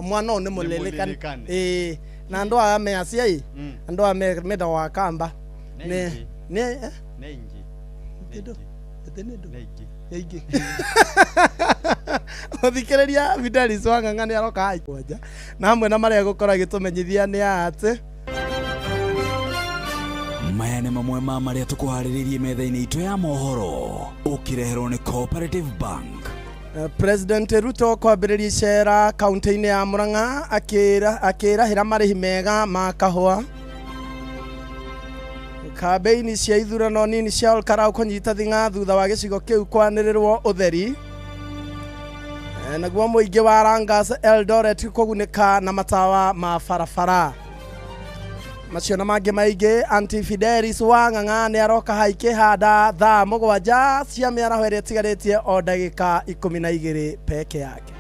Mwana ũyũ nĩ Nĩ mũlĩlĩkane. mũlĩlĩkane. Ĩĩ, na andũ aya me aciai, andũ aya metagwo akamba. Nĩ Nĩ aingĩ. nĩ eh? Nĩ aingĩ. Nĩ Nĩ aingĩ. Ĩtĩ nĩ ndũ? Nĩ aingĩ. Nĩ aingĩ. Mũthikĩrĩria, Fidelis Wang'ang'a nĩ aroka haha kwanja na hamwe na marĩa egũkorwo agĩtũmenyithia nĩ atĩ Maya nĩ mamwe ma marĩa tũkũharĩrĩirie metha-inĩ itũ ya mohoro, ũkĩreherwo nĩ Cooperative Bank. President Ruto kwambĩrĩria icera kaunti-inĩ ya Murang'a, akĩrahĩra marĩhi mega ma kahũa. Kambeini cia ithurano nini cia Olkarau kũnyita thing'a thutha wa gĩcigo kĩu kwanĩrĩrwo ũtheri. Naguo mũingĩ wa Langas Eldoret kũgunĩka na matawa ma barabara. Macio na mangĩ maingĩ, Auntie Fidelis wa Ng'ang'a nĩ aroka ha ikĩhanda thaa 7 cia mĩaraho ĩrĩa ĩtigarĩtie o ndagĩka 12 peke yake.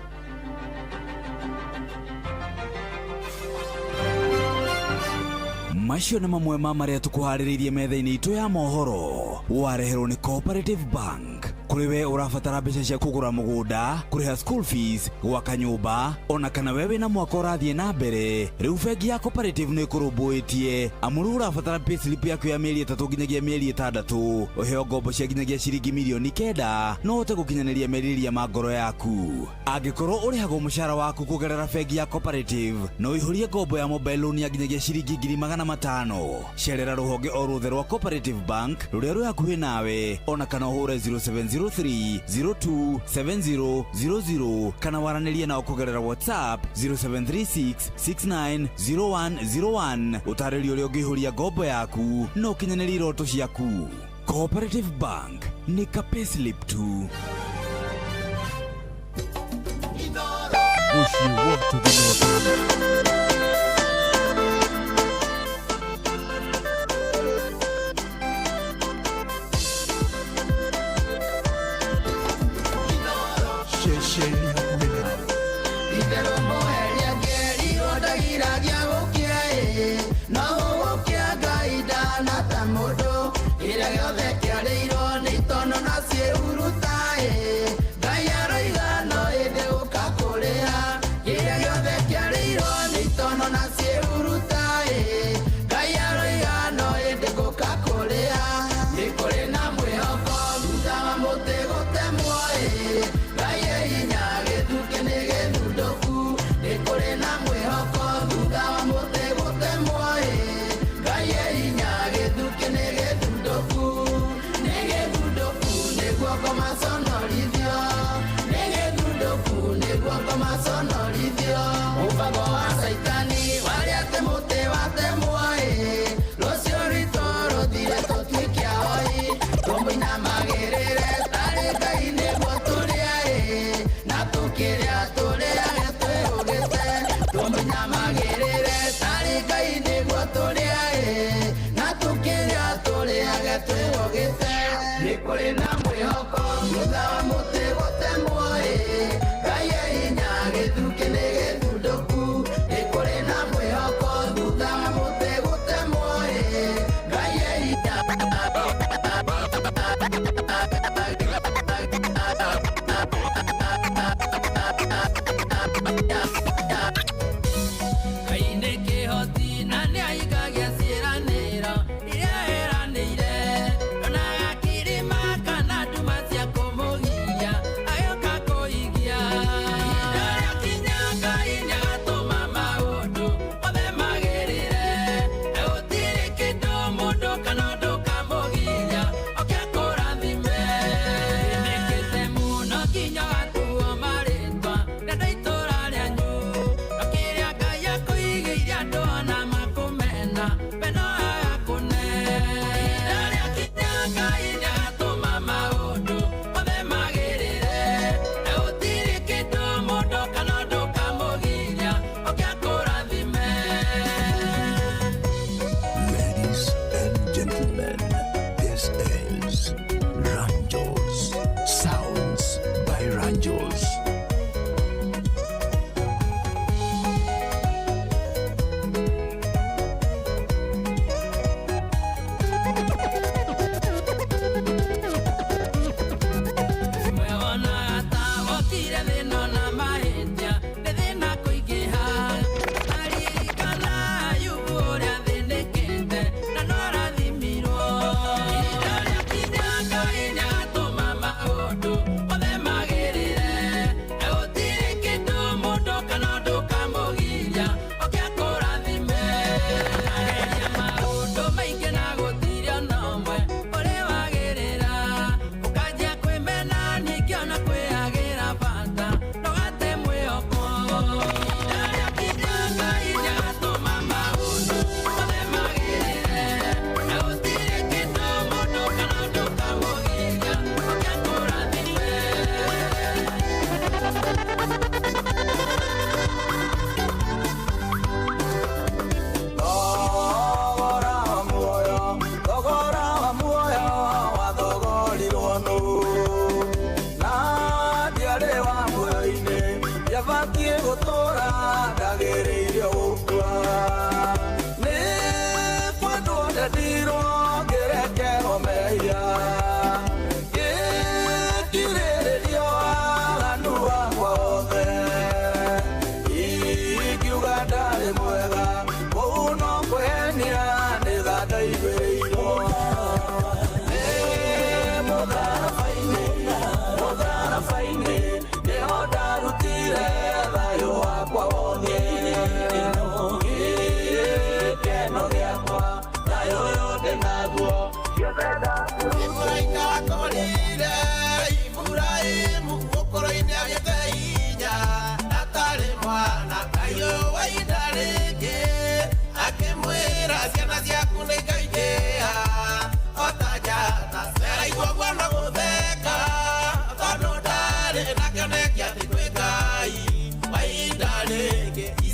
Macio nĩ mamwe ma marĩa tũkũharĩrĩirie metha-inĩ itũ ya mohoro, wareherwo nĩ Cooperative Bank. Kũrĩ we ũrabatara mbeca cia kũgũra mũgũnda, kũrĩha school fees, gwaka nyũmba, ona kana we wĩna mwaka ũrathiĩ na mbere, rĩu bengi ya Cooperative nĩ ĩkũrũmbũĩtie, amu rĩu ũrabatara payslip yaku ya mĩeri 3 nginyagia mĩeri 6, ũheo ngombo cia nginyagia ciringi mirioni 9, no ũhote gũkinyanĩria merirĩria ma ngoro yaku. Angĩkorwo ũrĩhagwo mũcara waku kũgerera bengi ya Cooperative, no ũihũrie ngombo ya mobile loan ya nginyagia ciringi 500,000. Cerera rũhonge o ruothe rwa Cooperative Bank rũrĩa rwĩ hakuhĩ nawe, ona kana ũhũre 0703 027000, kana waranĩrie nao kũgerera WhatsApp 0736 690101, ũtarĩrie ũrĩa ũngĩihũria ngombo yaku na ũkinyanĩrie iroto ciaku. Cooperative Bank, nĩ ka payslip tu. Mũciĩ wa Tũgĩ. Ceceni hakuhĩ nawe. Itherũ mũheria ngĩerirwo ndagiragia gũkĩa ĩ, no gũgũkĩa Ngai ndana ta mũndũ. Kĩrĩa gĩothe kĩarĩirwo nĩ itono na ciĩhuruta ĩ, Ngai aroiga no ĩndĩ gũka kũrĩha. Kĩrĩa gĩothe kĩarĩirwo nĩ itono na ciĩhuruta ĩ, Ngai aroiga no ĩndĩ gũka kũrĩha. Nĩ kũrĩ na mwĩhoko thutha wa mũtĩ gũtemwo ĩ, Ngai e hinya, gĩthukĩ nĩ gĩthundũku. Nĩ kũrĩ na mwĩhoko thutha wa mũtĩ gũtemwo ĩ, Ngai e hinya, gĩthukĩ nĩ gĩthundũku. Nĩ gĩthundũku nĩguo ngũmaconorithio, nĩ gĩthundũku nĩguo ngũmaconorithio. Mũbango wa Caitani warĩ atĩ mũtĩ watemwo ĩ, rũciũ rwitũ rũthire tũtuĩke ahoi. Tũmũinamagĩrĩre tarĩ Ngai nĩguo tũrĩe ĩ, na tũkĩrĩa tũrĩage twĩhũgĩte. Tũmũinamagĩrĩre tarĩ Ngai nĩguo tũrĩe ĩ, na tũkĩrĩa tũrĩage twĩhũgĩte. Nĩ kũrĩ na mwĩhoko thutha wa mũtĩ gũtemwo ĩ, Ngai e hinya, gĩthukĩ nĩ gĩthundũku. Nĩ kũrĩ na mwĩhoko thutha wa mũtĩ gũtemwo ĩ, Ngai e hinya. Ngai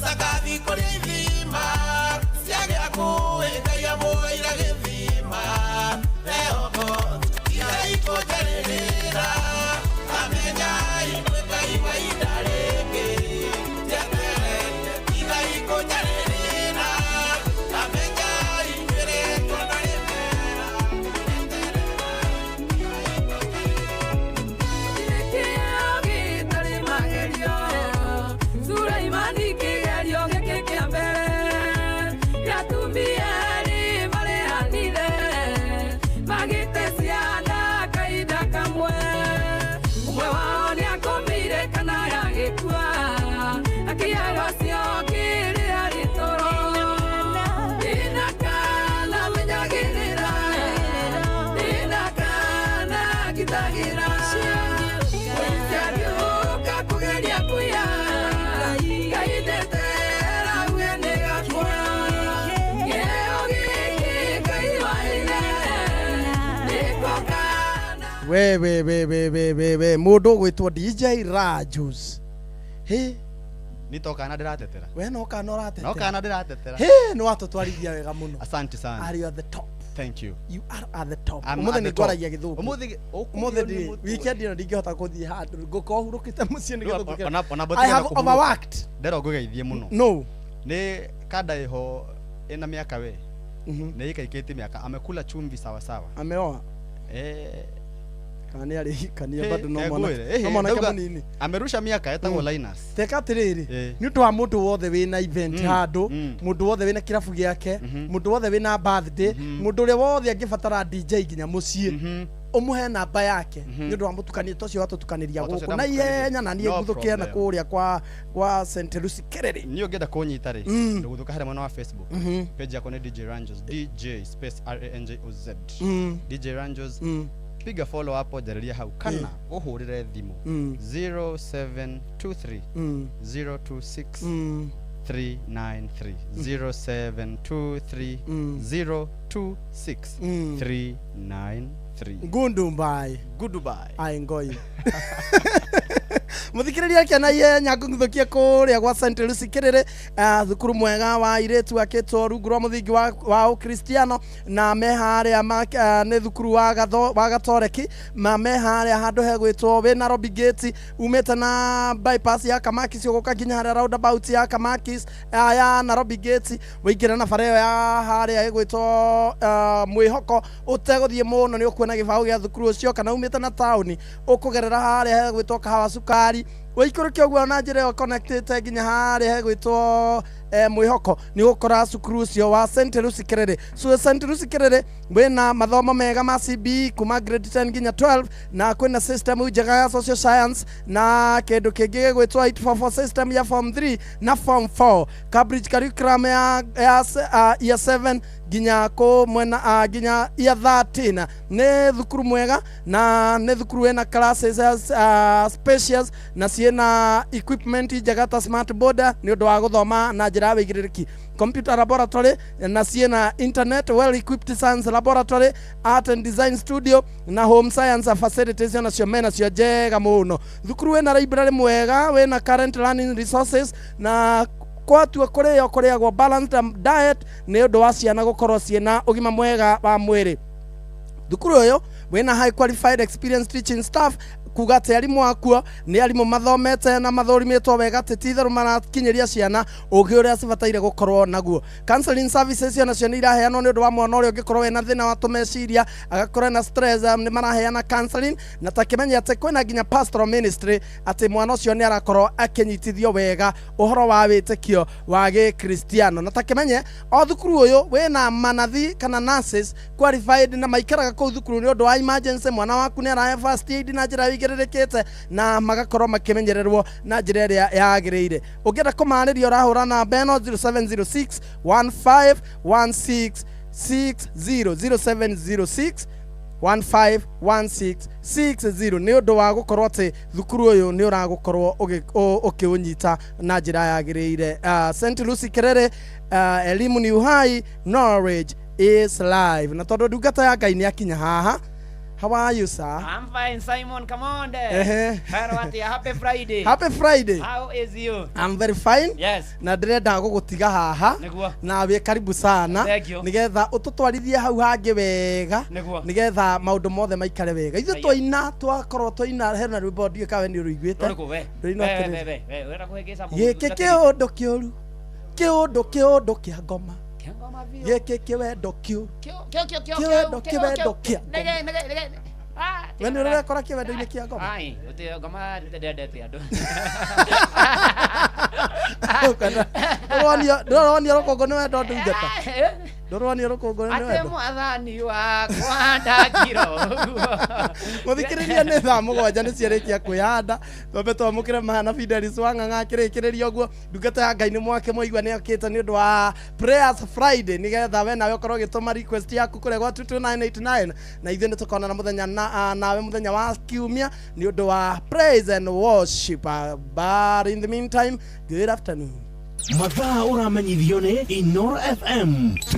Takathi kũrĩa ithima ciagĩa kũĩ Ngai amũira gĩthima Rehoboth tigai kũnjarĩrĩra amenyai kwĩ Ngai wa ihinda rĩngĩ Njeterete tigai kũnjarĩrĩra amenyai kwĩrĩtwo na rĩmera. Sulaimani kĩgerio gĩkĩ kĩa mbere gĩatumia erĩ marehanire magĩte ciana kahinda kamwe ũmwe wao nĩakomire kana agĩkua akĩaga ũcio kĩrĩa rĩtoro ndĩna kana menyagĩrĩra ndĩna kana ngitagĩra Mũici kũgeria kũiya Ngai ndetera uge nĩ gakwa kĩheo gĩkĩ Ngai waheire nĩko kana. We we we we we we we mundu ugwitwo DJ Rajus he. Ni to kana ndĩratetera. We no kana No ũratetera. kana ndĩratetera. He nĩ watũtwarithia wega mũno. Asante sana. Are you at the top? Thank you. You are at the top. I'm Ũmũthĩ at the nĩ top. ngwaragia gĩthũngũ. Ũmũthĩ Ũmũthĩ ndi weekend ĩno ndingĩhota gũthiĩ handũ ngũkorwo hurũkĩte mũciĩ nĩ Rĩu gĩthũngũ kĩrĩa- ona I botiga have overworked. Ndero ngũgeithie mũno. No. Nĩ kanda ĩho ĩna mĩaka we. Nĩ ĩikaikĩtie mĩaka amekula chumvi sawa sawa. Ameoa? Eh. Kana nĩ arĩhikania Eh, bado no eh, mwanake ngwĩre, eh, no mwanake ndauga- mũnini. Amerusha miaka etagwo Linus. Teka atĩrĩrĩ, Eh. nĩ ũndũ wa mũndũ wothe wĩna event handũ, mũndũ wothe wĩna kĩrabu gĩake, mũndũ wothe wĩna birthday, mũndũ ũrĩa wothe angĩbatara DJ nginya mũciĩ, ũmũhe namba yake nĩ ũndũ wa mũtukanie ta ũcio watũtukanĩria O, ta ũcio gũkũ na ndamũtukanĩria. ihenya na niĩ No nguthũkĩre na problem. kũrĩa kwa St. Lucy Kerere. Niĩ ũngĩenda kũnyita rĩ, ndũgũthũka harĩa mwena wa Facebook. Page yakwa nĩ DJ Ranjos, DJ space R A N J O Z. DJ Ranjos. Piga follow hapo, jarĩria hau kana ũhũrĩre thimũ 0723 026 393, 0723 026 393. Ngundumbai. Goodbye. Ai ngoi muthikiriria kena ihenya ngũgĩthũkie kũrĩa gwa St. Lucy Kĩrĩrĩ, thukuru mwega wa airĩtu akĩtwo rungu rwa mũthingi wa ũkristiano na me harĩa nĩ thukuru wa gatoreki ma me harĩa handũ hegwĩtwo wĩ Nairobi Gate umĩte na bypass ya Kamakis ũgũka nginya harĩa roundabout ya Kamakis, ya Nairobi Gate wĩingĩre na bara ĩyo ya harĩa ĩgwĩtwo mwĩhoko ũtegũthiĩ mũno nĩ ũkuona gĩbaũ gĩa thukuru ũcio kana umĩte na taũni ũkũgerera harĩa hegwĩtwo kahawa cukari wĩikũrũke ũguo na njĩra ĩyo connectĩte nginya harĩa hegwĩtwo mwĩhoko nĩ ũgũkora cukuru ũcio wa St. Lucy Kerere. So St. Lucy Kerere wĩna mathomo mega ma CBE kuma grade 10 nginya 12 na kwĩna system njega ya social science na kĩndũ kĩngĩ gĩgwĩtwo 844 system ya form 3 na form 4, Cambridge curriculum ya year 7 nginya kũ mwena nginya year 13. Nĩ thukuru mwega na nĩ thukuru wĩna classes spacious na ciĩna equipment njega ta smart board nĩ ũndũ wa gũthoma na njĩra ya wĩigĩrĩrĩki, computer laboratory na ciĩna internet, well equipped science laboratory, art and design studio na home science facilities onacio menacio njega mũno. Thukuru wĩna library mwega wĩna current learning resources na kwatua kũrĩo kũrĩagwo balanced diet nĩ ũndũ wa ciana gũkorwo ciĩna ũgima mwega wa mwĩrĩ. Thukuru ũyũ wĩna high qualified experienced teaching staff, kuga atĩ arimũ akuo nĩ arimũ mathomete na mathũrimĩtwo wega atĩ ti itherũ marakinyĩria ciana ũgĩ ũrĩa cibataire gũkorwo naguo. Counseling services onacio nĩ iraheanwo nĩ ũndũ wa mwana ũrĩa ũngĩkorwo wĩna thĩna wa tũmeciria agakorwo na stress, nĩ maraheana counseling na takĩmenye atĩ kwĩna nginya pastoral ministry atĩ mwana ũcio nĩ arakorwo akĩnyitithio wega ũhoro wa wĩtĩkio wa gĩkristiano na takĩmenye o thukuru ũyũ wĩna manathi kana nurses qualified na maikaraga kũu thukuru nĩ ũndũ wa emergency mwana waku nĩ arahe first aid na njĩra ĩigĩrĩrĩkĩte na magakorwo makĩmenyererwo na njĩra ĩrĩa yagĩrĩire. Ũngĩenda kũmarĩria ũrahũra namba ĩno 0706 1516 60, 0706 151660 nĩ ũndũ wa gũkorwo atĩ thukuru ũyũ nĩ ũragũkorwo ũkĩũnyita na njĩra yagĩrĩire. St. Lucy Kerere, elimu ni uhai, knowledge is life. Na tondũ ndungata ya Ngai nĩ akinya haha How are you, sir? I'm fine, Simon. Come on there. Ehe. Hello, atia. Happy Friday. Happy Friday. How is you? I'm very fine. Yes. Na ndĩrenda gũgũtiga haha. Nĩguo. Na wĩ karibu sana. Thank you. Nĩgetha ũtũtwarithie hau hangĩ wega. Nĩguo. Nĩgetha maũndũ mothe maikare wega. Ithuĩ Haiya. twaina twakorwo twaina hena rwĩmbo ndiũĩ kana we nĩ ũrũiguĩte. Rũrĩkũ we? Rũinwo We, atĩrĩrĩ. we, we, we. Ũrenda kũhĩngĩca mũndũ Gĩkĩ kĩũndũ kĩũru. Kĩũndũ kĩũndũ kĩa ngoma. Kĩa ngoma biũ. Gĩkĩ kĩwendo kĩũru. Kĩo, kĩo, kĩo, kĩo, Kĩwendo, kĩo, kĩo, kĩwendo kĩo. kĩa ngoma. Nĩge, nĩge, nĩge. Ah, We nĩ ũrekora kĩwendo-inĩ kĩa ngoma? Ai, gũtirĩ ngoma ndendete andũ. Ndũronio rũkũngũ nĩ wendo ndungata. Ndũronio rũkũngũ nĩ Atĩ wendo. mwathani wakwa ndakira ũguo. Mũthikĩrĩria nĩ thaa 7 nĩ ciarĩkia kwĩhanda twambe twamũkĩre mahana Fidelis Wang'ang'a akĩrĩkĩrĩria ũguo. Ndungata ya Ngai nĩ mwake mwaigua nĩ okĩte nĩ ũndũ wa Prayers Friday, nĩgetha we nawe ũkorwo ũgĩtũma request yaku kũrĩa gwa 22989, na ithuĩ nĩ tũkonana mũthenya na nawe mũthenya wa kiumia nĩ ũndũ wa praise and worship. But in the meantime, good afternoon. Mathaa ũramenyithio nĩ Inoro FM.